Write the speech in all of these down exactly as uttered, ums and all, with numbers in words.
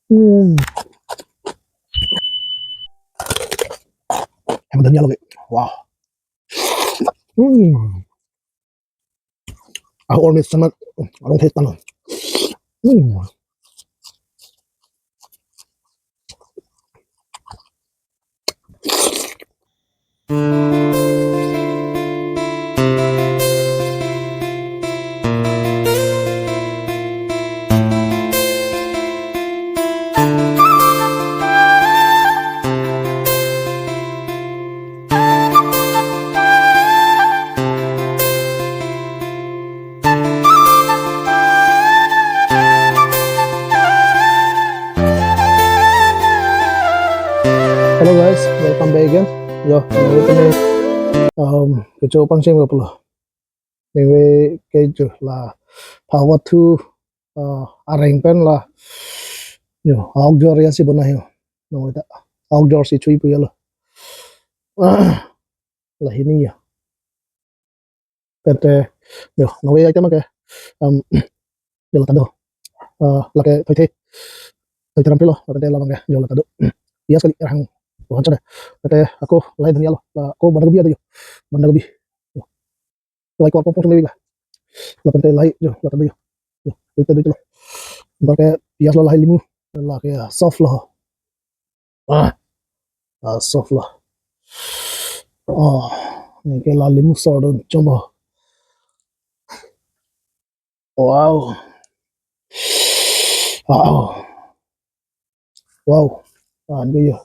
Hmm. Hem dhania lagi. Wow. Hmm. Ah, almost sama. Arong thek tano. Hmm. Hello guys, welcome back again. Yo, welcome. Um, kecho pangcheng lo pulo. Anyway, kecho la phawa thu, uh, areng pen la. Yo, auk jor ya si bona yo. No ta. Auk jor si chui pu ya lo. La hini ya. Pente, yo, ngawe item ke, um, yo la ta do. Ah, lake thoithe. Thoithe ram pilo, pente la bang ke, yo la ta do. Pias kali erhang. Bukan sudah. Pente ako lahai dhania lo. La ako banda gobi ada yo. Banda gobi. Yo. Lahai kor pong pong sumbi la. La pente lahai yo, la ta do yo. Yo, itu do yo. Bang ke pias lo lahai limu. Lake soft lo. Ah, ah, soft lo. Oh, anke la limu sordon chombo. Wow. Wow. Wow. Ah, anke yo.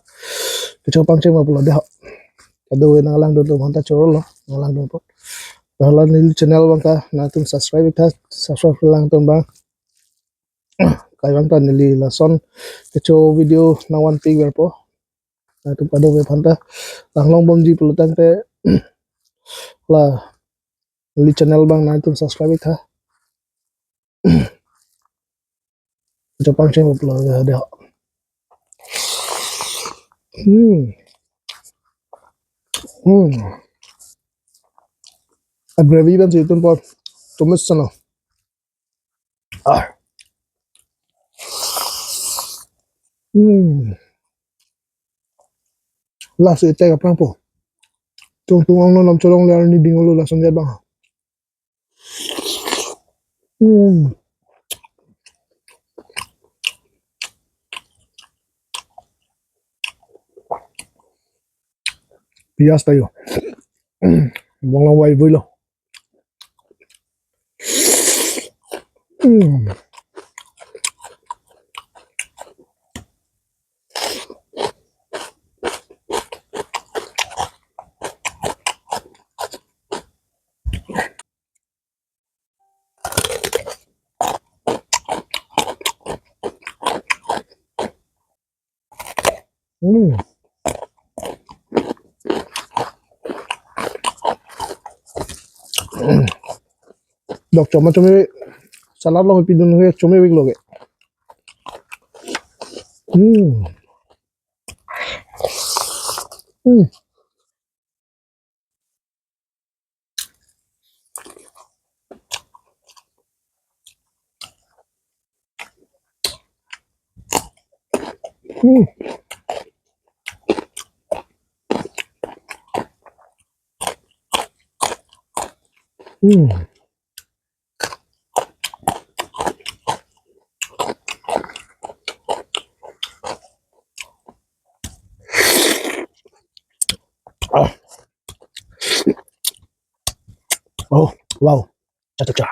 Kecho pangcheng ma pulo deh. Kadokave nanglang dun atum aphanta choro lo, nanglang dun po. Hala neli channel bang ta, nangtum subscribe ta, subscribe lang tum bang. Kai bang ta neli lason kecho video nangvan pik ver po. Nangtum kadokave aphanta langlong bomji pulo tangte la neli channel bang nangtum subscribe ta. Kecho pangcheng lo pulo deh. Hmm. Hmm. A gravy ban si tun po. Tumis sana. Ah. Hmm. Lasi tek aphrang po. Tung tung angno nam cholong le arni dinglo lason ya bang. Hmm. Pias ta yo. Bang lang wai vui lo. Hmm. Hmm. Dok choma chome salad lo pidun ke chome wik lo ke. Hmm. Hmm. Hmm. Hmm. Ah. Oh, wow. Cha cha cha.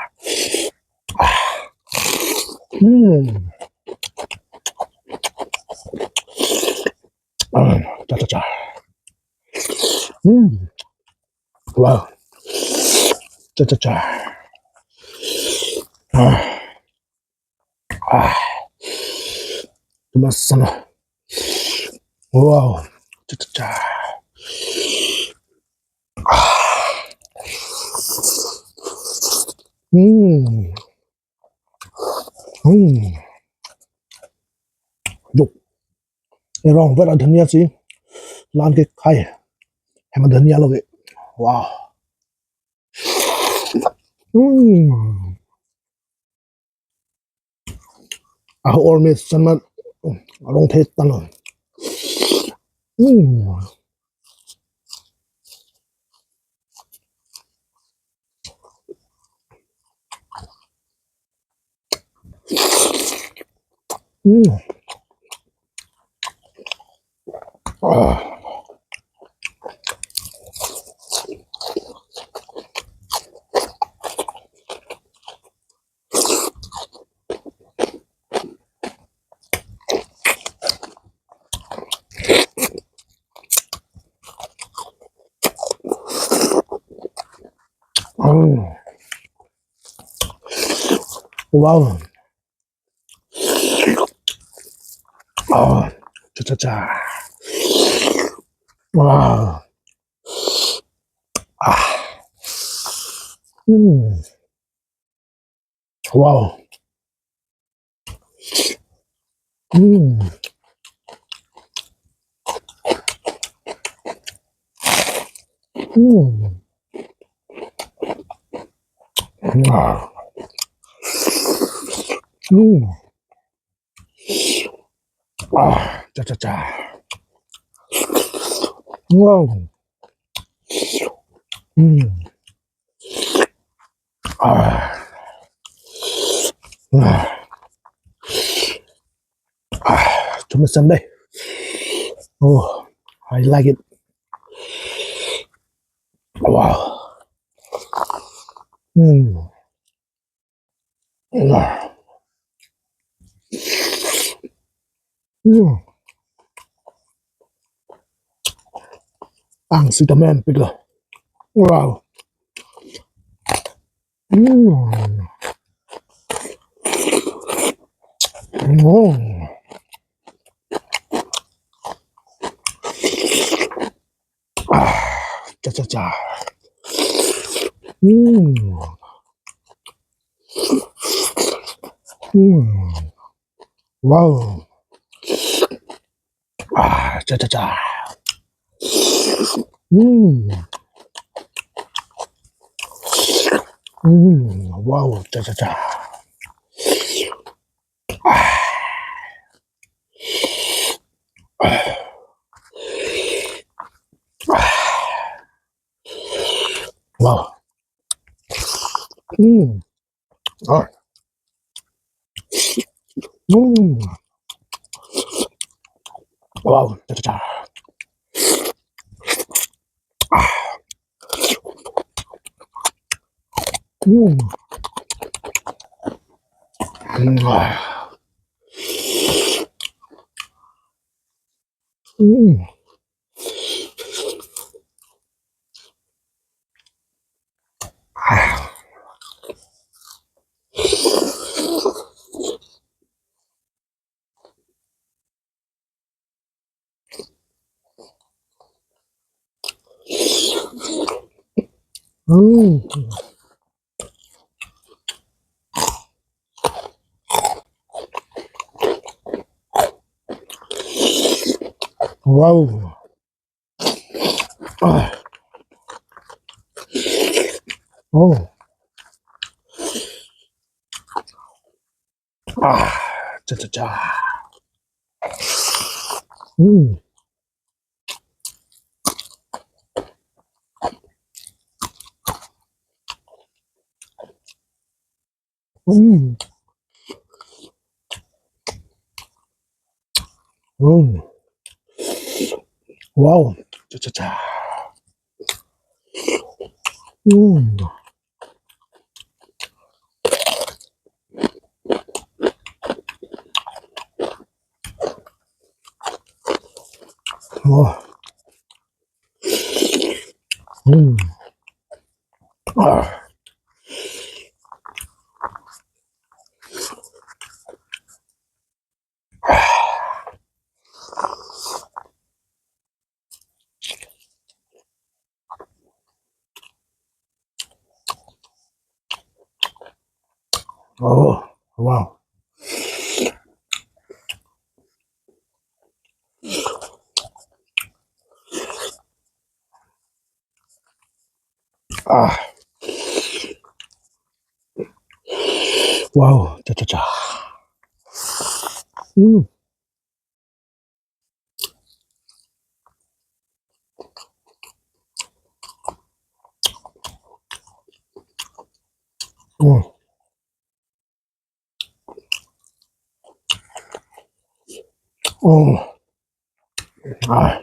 Ah. Hmm. Ah, cha cha cha. Hmm. Wow. Cha cha cha. Ah. Ah. Tumas sana. Wow. Cha cha cha. Ah. Hmm. Hmm. Yo. Erong vera dhania si. Lan ke khai. Hem dhania lo ke. Wow. Hmm. Aho or me sanmat Arong thet tang. Hmm. Hmm. Ah. Mm. Wow. Oh, cha cha cha. Wow. Ah. Hmm. Wow. Mm. Mm. Ah. Mm. Ah, cha cha cha. Wow. Mm. Ah. Ah. Ah, too much Sunday. Oh, I like it. Wow. Mm. Ah. Mm. Ang sitamen pika. Wow. Mm. Mm. Ah, cha cha cha. Mm. Mm. Wow. Ah, cha cha cha. Mm. Mm. Wow, cha cha cha. Ah. Wow. Mm. Ah. Mm. Wow, cha cha cha. Ah. Mm. Mm. Mm. Mm. Wow. Ah. Oh. Ah, cha cha cha. Mm. Mm. Mm. Wow. Cha cha cha. Mm. Oh. Mm. Ah. Oh, wow. Ah. Wow, cha cha cha. Mm. Mm. Oh. Ah.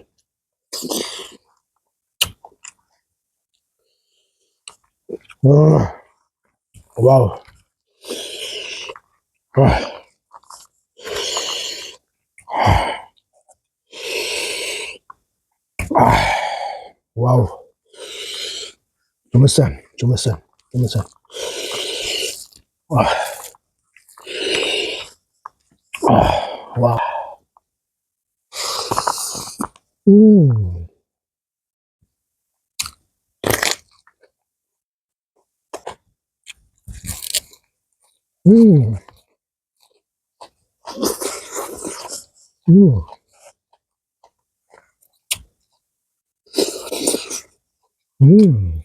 Ah. Wow. Ah. Ah. Wow. Chomesen, chomesen, chomesen. Ah. Ah. Wow. Mm. Mm. Mm. Mm.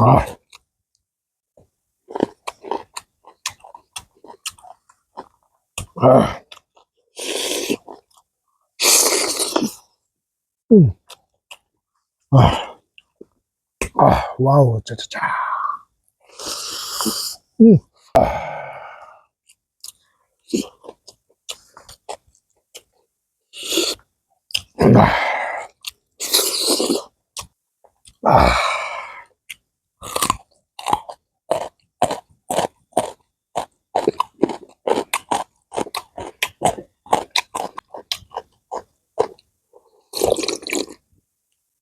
Ah. Ah. Mm. Ah. Ah, wow, cha, cha, cha. Mm. Ah. Ah. Ah.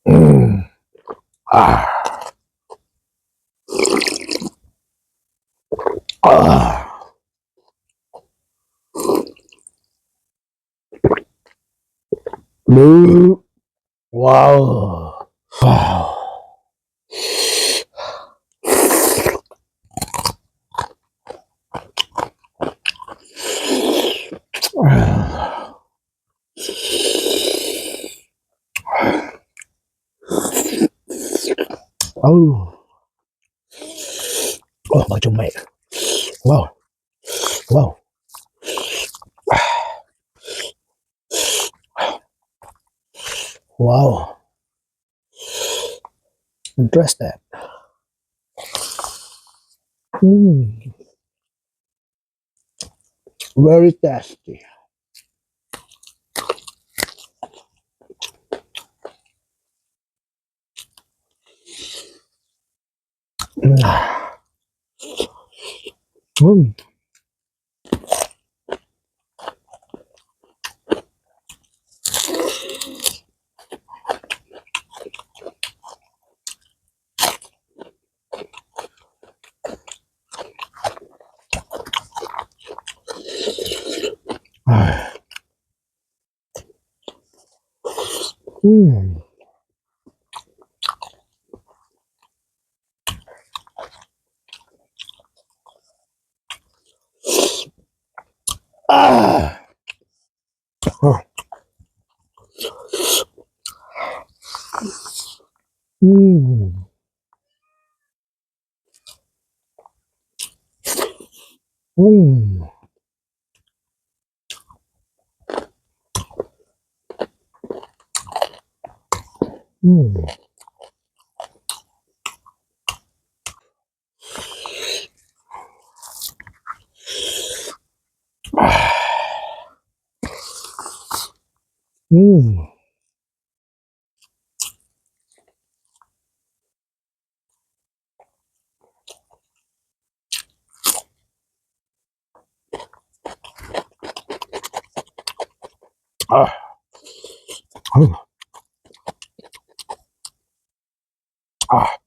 Mm. Ah. Ah. Wow. Wow. Oh. Oh, macam baik. Wow. Wow. Wow. Interesting. Hmm. Very tasty. Hmm. Hmm. Ah. Hmm. Hmm. Hmm. Hmm. Ah. Hmm. Ah.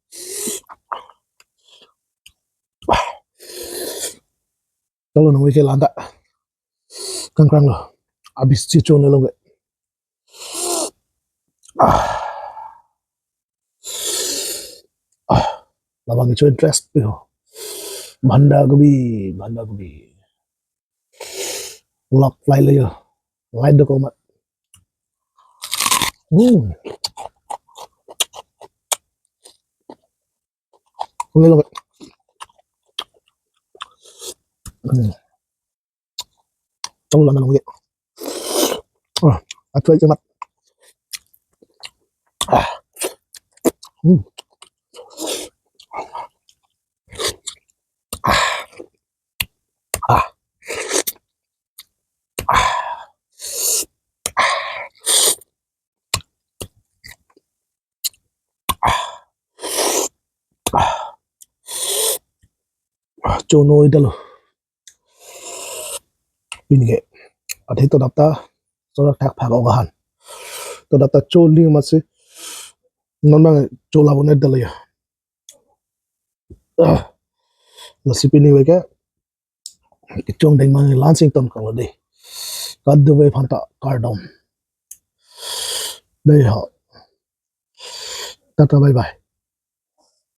Tolo nungwi ke lanta. Kangkrang lo. Abis chicho ne lo ke. Ah. Ah. Labang kecho interest pi ho. Banda gobi, banda gobi. Lok fly le yo. Light do komat. Hmm. Ini lo. Hmm. Tong lang lang ye. Ah, atwa jemat. Ah. Hmm. Ah. Ah. Ah. Ah, chono idalo. Pini ke. Athe to dapta, so thak phak ogahan. To dapta choli masi. Non bang chola bonet dalo ya. Ah. Lasi pini we ke. Kechong deng mang lansing ton kalo de. Kadokave aphanta kardom. Dei ho. Tata, bye bye.